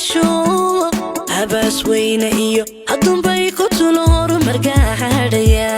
Yeesho Habaas Weyne iyo haddunbay ku tulo horumar gaadhaya.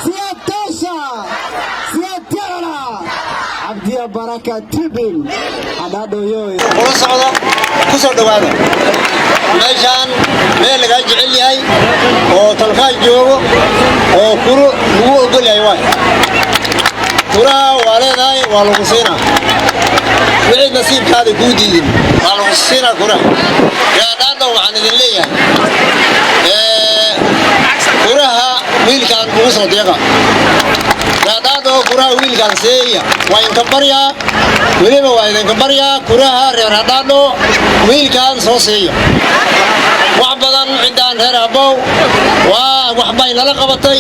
Siyaad Tosha, Siyaad Tiara, Abdiya Baraka Tibin, Hadhadho yoy. Kula socdo, ku soo dhowaada meeshaan, meel lagaa jecel yahay oo talkaa joogo oo kuro lagu ogol yahay. Waay kuraha waa leedahay, waa lagu siinaa. Wixii nasiibkaada kuu diidin waa lagu siinaa kuraha. Gaadhaadha waxaan idin leeyahay, kuraha wiilkaan ugu soo deeqa. Gaadhaadho, kuraha wiilkaan seeya. Waa idinka baryaa, weliba waa idinka baryaa. Kuraha reer Hadhaadho wiilkaan soo siiya. Wax badan ciddaan reer Abow waa waxbay nala qabatay,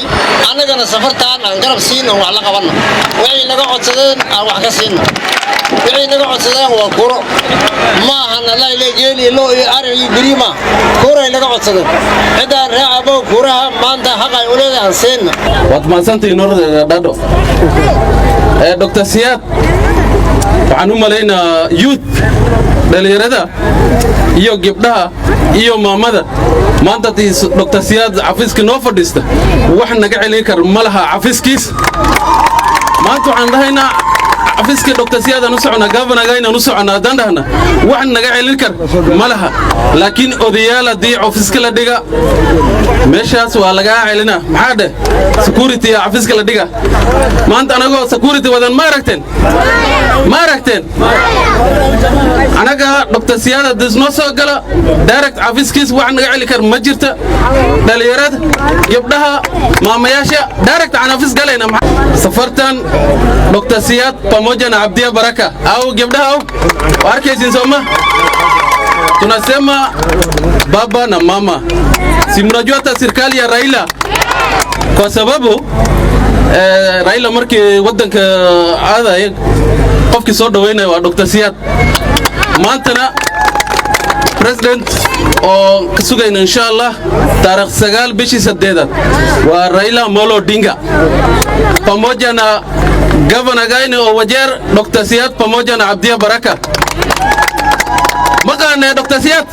annagana safartaan aan garab siino, wax la qabanno. Waxay naga codsadeen aan wax ka siino. Waxay naga codsadeen waa kuro, ma ahan allaile geel iyo lo iyo ari iyo beriima. Kuray naga codsadeen ciddaan reer Abow. Kuraha maanta xaq ay u leedahay aan siina. Waad mahadsantihiin Dhadho. Dr. Siyaad, waxaan u malaynaa youth, dhallinyarada iyo gabdhaha iyo maamada, maanta haddii Dr. Siyaad xafiiska noo fadhiista, wax naga celin kar ma laha xafiiskiis. Maanta waxaan dhahaynaa xafiiska Dr. Siyaad aan u soconaa, governorga inaan u soconnaa haddaan dhahna, wax naga celin kar ma laha. Laakiin odayaal haddii xafiiska la dhiga, meeshaas waa lagaa celina. Maxaa dheh? Security xafiiska la dhiga. Maanta anagoo security wadan ma aragteen? Ma aragteen? Anaga Dr. Siyaad haddii noo soo gala direct xafiiskiis, wax naga celi kar ma jirta. Dhalinyarada, gabdhaha, maamayaasha direct aan xafiis galayna safartan Dr. Siyaad pamoja na Abdia Baraka au gabdhaha au waa arkaysiin sooma? Tunasema baba na mama, si mnajua hata serikali ya Raila, kwa sababu Raila markii waddanka aadaya, qofkii soo dhaweynaya waa Dr. Siyaad. Maantana president oo ka sugayna, insha Allah, taarikh 9 bishii 8aad waa Raila Amolo Odinga pamoja na governor gani oo Wajeer, Dr. Siyaad pamoja na Abdia Baraka. Maqaane Dr. Siyaad?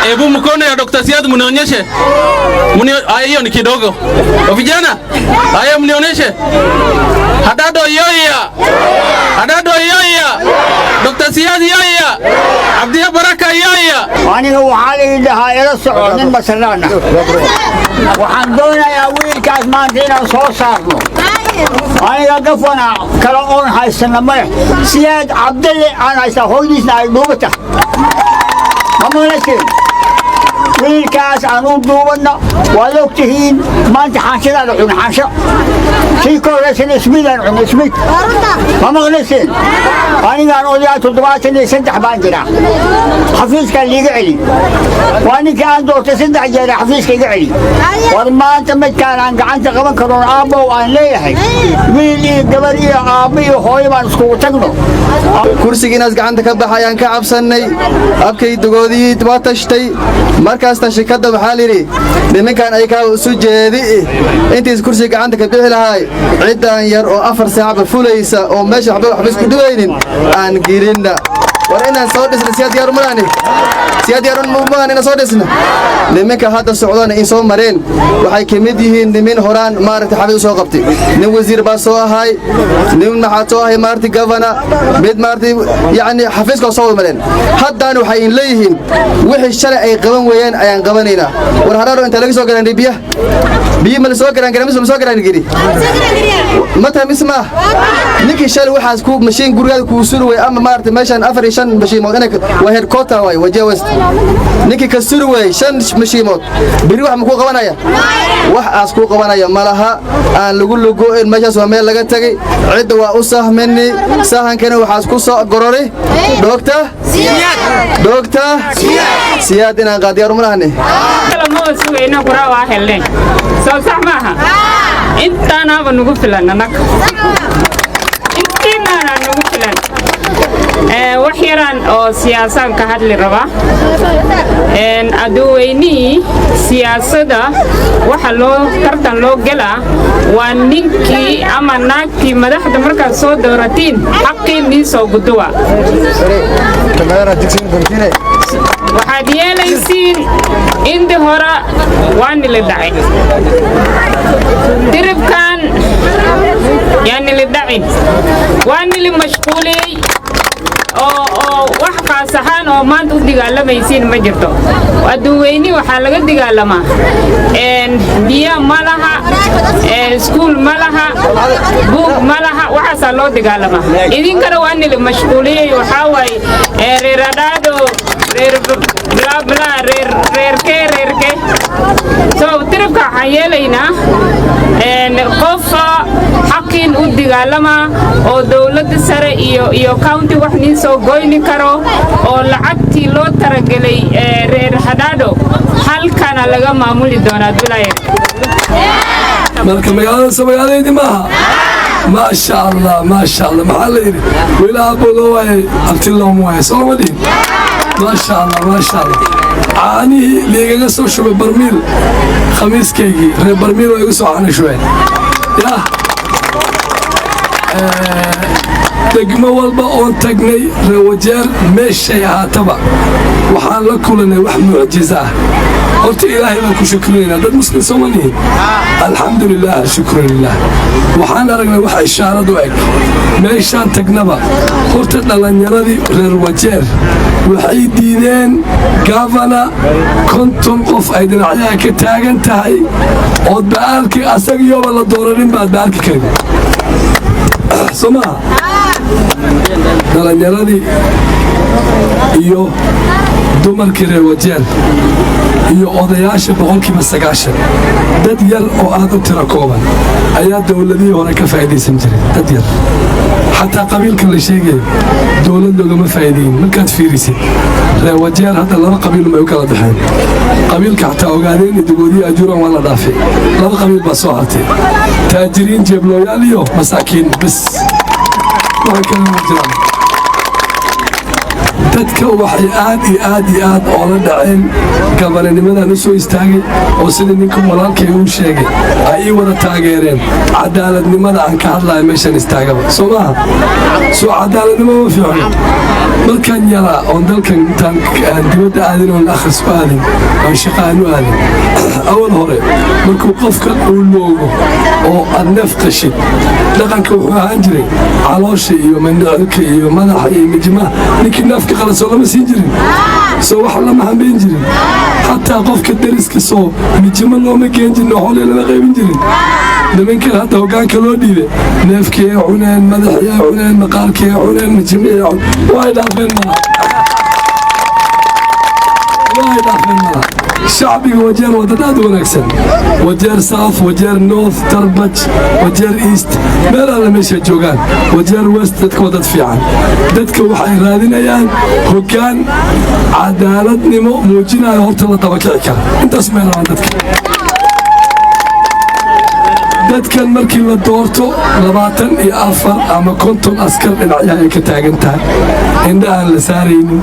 Hebu mkono ya Dr. Siyaad mnionyeshe. Aya, hiyo ni kidogo. Vijana, haya mnionyeshe. Hadado yoya. Hadado yoya. Dr. Siyaad yoya. Abdia Baraka yoya. Aniga waxaa la idhahaa ila soco nin masalaana. Waxaan doonayaa wiilkaas maanta inaan soo saarno. Aniga gafana kale oon haysana male, Siyaad Cabdalle aan haystaa, hooyadiisna ay dhuubata. Mamalasin wiilkaas aan u duubanna. Waad og tihiin maanta xaanshadaa la cuna, xaansho Kii ka horreysana ismiidaan cunay, ismiid ma maqlaysiin? Anigaan odayaa, 73 baan jiraa. Xafiiskaan liiga celi, waa ninkii aan doortay saddex jeer, xafiiska iga celi. War maanta midkaan aan gacanta qaban karoon, aabbow aan leeyahay, wiil iyo gabar iyo aabbo iyo hooyo baan iskugu tagno. Kursigiinaas gacanta ka baxa ayaan ka cabsannay. Abkay dugoodii waa tashtay. Markaas tashikadda waxaa layidhi, niminkan aykaa isu jeedi, intiis kursiga gacanta ka bixi lahaay, ciddaan yar oo 4 saacba fulaysa oo meesha waxba waxba isku dhibaynin aan gelinna. War inaan soo dhisna siyaa diyaar umalaani? Siyaa diyaar umalaan inaan soo dhisna? Niminka hadda socdana in soo mareen waxay ka mid yihiin nimin horaan maaragtay xafiis u soo qabtay. Nin wasiir baa soo ahay, nin maxaad soo ahay, maaragtay, governor, mid maaragtay, yacni xafiiska soo wada mareen. Haddana waxay in leeyihiin wixii shalay ay qaban weeyaan ayaan qabanaynaa. War Haraaro inta laga soo garan biyaha, biyo ma la soo garan gara mise ma soo garan geri ma tahay mise maaha? Ninkii shalay waxaas ku mashiin gurigaada kuu suri way ama maaragtay meeshaan 4 iyo 5 mashiimood inay waa headquarter waay Wajir West, ninkii ka suri waayey 5 mashiimood, beri wax ma kuu qabanaya? Wax aas kuu qabanaya ma laha. Aan lagu lugo'in meeshaas, waa meel laga tegey. Cidda waa u sahmini, sahankana waxaas ku soo gorori Doctor Siyaad inaan qaadiyaar uma lahani. Ma sugayna, kuraa waa helnay, soo sax maaha? Intaanaaba nugu filan annaga, intiinaana nugu filan. Wax yaraan oo siyaasaan ka hadli rabaa. Aduweynihii siyaasadda waxa loo tartan loo gelaa waa ninkii ama naagtii madaxda markaad soo dooratiin xaqii nii soo guduwa. Waxaad yeelaysiin, intii hore waa nili dhacay, diribkan yaa nili dhacin, waa nili mashquuliyey oo wax qaas ahaan oo maanta u dagaalamaysiin ma jirto. Adduunweyni waxaa laga dagaalamaa, biyo ma laha, iskuul ma laha, buug ma laha, waxaasaa loo dagaalamaa. Idinkana waa nili mashquuliyey. Waxaa waaye reer Adhaado, reer blabla, reer reerkee reerkee. So tiribka waxaan yeelaynaa qofa xaqiin u dagaalama oo dowladda sare iyo county wax nin soo goyni karo oo lacagtii loo taragelay reer Hadhaadho halkana laga maamuli doonaa dulayr. Marka magaalada soo magaaladeydii maaha? Maasha Allah, maasha Allah. Maxaa la yidhi? Wiil aabbo loo waayay abti looma waayo, soo ma dhihin? Maasha Allah, maasha Allah. Caanihii liigaga soo shubay barmiil, khamiiskaygii reer barmiil waa igu soo caana shubeen. Yah, degmo walba oon tagnay reer Wajeer meeshay ahaataba waxaan la kulanay wax mucjiza ah. Horta Ilaahay baan ku shukrinaynaa, dad muslim sooma nihin? Alxamdu lilah, shukru lilah. Waxaan aragnay wax ishaarad u eg meeshaan tagnaba. Horta dhallinyaradii reer Wajeer waxay diideen governor 50 qof ay dhinacyaha ka taagan tahay ood ba'aalki asagiyoba la dooranin baad ba'aalki karin, soo maha? Dhallinyaradii iyo dumarkii reer Wajeer iyo odayaasha 90%, dad yar oo aad u tiro kooban ayaa dowladihii hore ka faa'iidaysan jiray. Dad yar, xataa qabiilka la sheegayo dowlad loogama faa'iidayin. Markaad fiirisid reer Wajeer hadda laba qabiil bay u kala baxeen. Qabiilka xataa Ogaadeen iyo Dugoodiyo Ajuuran waa la dhaafay. Laba qabiil baa soo hartay: taajiriin jeeblooyaal iyo masaakiin bas, waxa kale ma jiraan. Dadka waxay aad iyo aad iyo aad oola dhaceen governornimadan u soo istaagay oo sidii ninka walaalkay uu sheegay ay ii wada taageereen cadaaladnimada aan ka hadlaya meeshan istaagaba. Soo maaha? Soo cadaaladnimo ma fiicno? Markaan yaraa oon dalkan intaan aan dibadda aadin oon akhris u aadin oon shaqa aan u aadin, awal hore markuu qofka uu loogo oo aad neef qashid, dhaqanka wuxuu ahaan jiray caloosha iyo mandhicilka iyo madaxa iyo mijimaha. Ninkii neefka qala soo lama siin jirin? Soo wax lama hambayn jirin? Xataa qofka deriska soo mijimo looma geen jirin oo xoolihii lama qaybin jirin? Nimankan hadda hoggaanka loo dhiibay neefkii ay cuneen, madaxii ay cuneen, maqaarkii ay cuneen, mijimihii ay cuneen, way dhaafeen malaha, way dhaafeen malaha. Shacbiga Wajeer waa dad aad u wanaagsan. Wajeer South, Wajeer North, Tarbaj, Wajeer East, meel alle meesha joogaan, Wajeer West, dadka waa dad fiican. Dadka waxay raadinayaan hoggaan cadaaladnimo muujinayo, horta la dabakici kara. Intaas may rabaan dadka. Dadkan markii la doorto, 24 ama 50 askar dhinacyaha ay ka taagan tahay, indha aan la saaraynin.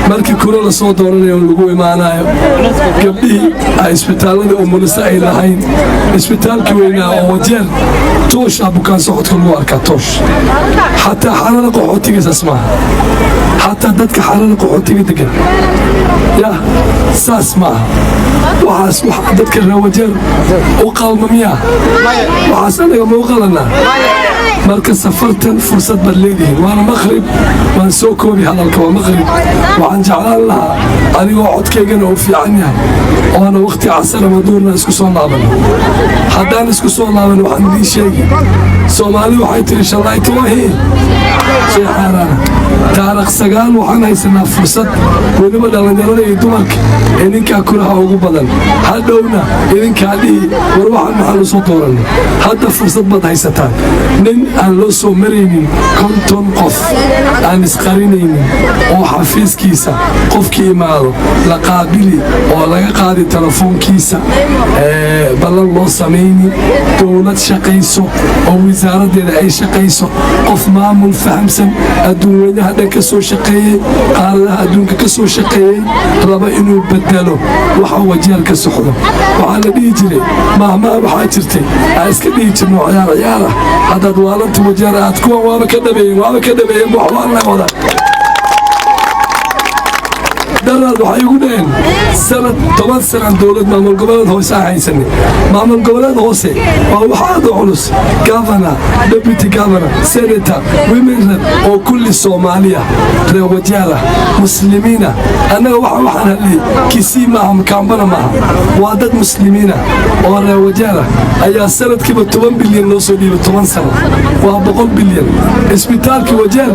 Markii kura la soo dooranayo lagu imaanayo, gabdhihii ay isbitaalladii umulisa ay lahayn, isbitaalkii weynaa oo Wajeer tooshaa bukaan socodka lagu arkaa, toosh. Xataa xarada qaxootiga saas maaha, xataa dadka xarada qaxootiga degan yah saas maaha. Waxaas wax dadka reer Wajeer u qalma miyaa? Waxaas anaga ma u qalanaa? Marka safartan fursad baad leedihiin. Waana maqrib, waan soo koobi hadalka. Waa maqrib. Waxaan jeclaan lahaa anigoo codkaygana uu fiican yahay oona wakhti casar ama duurna isku soo laabano. Haddaan isku soo laaban, waxaan idiin sheegi, Soomaali waxay tiri shalayto wahi shay xaaraana. Taarikh 9 waxaan haysanaa fursad, weliba dhallinyarada iyo dumarka ee ninkaa kuraha ugu badan. Hadhowna idinkaa dhihi, war waxaan maxaan u soo dooranay? Hadda fursad baad haysataan. Nin aan loo soo maraynin 50 qof, aan isqarinaynin, oo xafiiskiisa qofkii imaado la qaabili oo laga qaadi telefoonkiisa, ballan loo samayni, dowlad shaqayso oo wasaaraddeeda ay shaqayso, qof maamul fahamsan, adduunweynaha dhan ka soo shaqeeyey, qaaradaha adduunka ka soo shaqeeyey, raba inuu bedelo waxa Wajeer ka socdo. Waxaa la dhihi jiray mahmaha, waxaa jirtay aan iska dhihi jirno ciyaar ciyaar ah, haddaad waalanta Wajeer aad kuwan waaba ka dhabeeyeen, waaba ka dhabeeyeen, wax waan la wadaa. Daraad waxay igu dhaheen sanad 10 sanaan dowlad maamul goboleed hoose aan haysanay. Maamul goboleed hoose waa wax aad u culus: governor, deputy governor, senator, women rep, oo kulli Soomaaliya, reer Wajeera, muslimiina. Annaga waxa waxaan hadlay Kisii maaha, Makaambana maaha, waa dad muslimiina oo reer Wajeera ayaa sanadkiiba 10 bilyan loo soo dhiibay. 10 sano waa 100 bilyan. Isbitaalkii Wajeer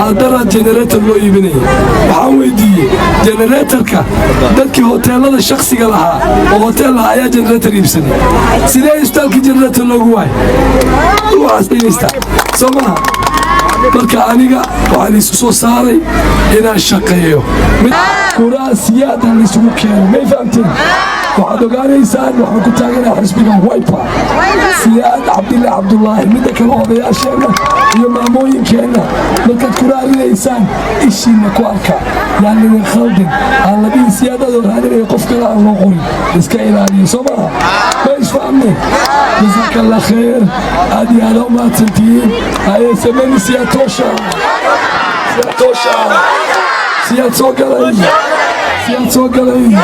aadara generator loo iibinayay. Waxaan weydiiyey generatorka, dadkii hoteelada shakhsiga lahaa oo hotel lahaa ayaa generator iibsaday. Sidee isbitaalkii generator loogu waay? Waxaas dhegaysta soo maaha? Marka aniga waxaan isu soo saaray inaan shaqeeyo. Kuraa Siyaada laysugu keeno, may fahamteen? Waxaad ogaanaysaan waxaan ku taaganaha xisbiga Wiper, Siyaad Cabdille Cabdulaahi. Midda kale, odayaasheenna iyo maamooyinkeenna, markaad kura arinaysaan ishiinna ku arka, yaan lidin khaldin, aan la dhihin Siyaadadoo raadinaya qof kale aan loo qorin. Iska ilaaliyo, soo maaha? Ma isfahamne? Jazaaka Allah khayr, aad iyo aada u mahadsantihiin. Haye, sameni Siyaad toosha, Siyaad toosha, Siyaad soo galay, Siyaad soo galay.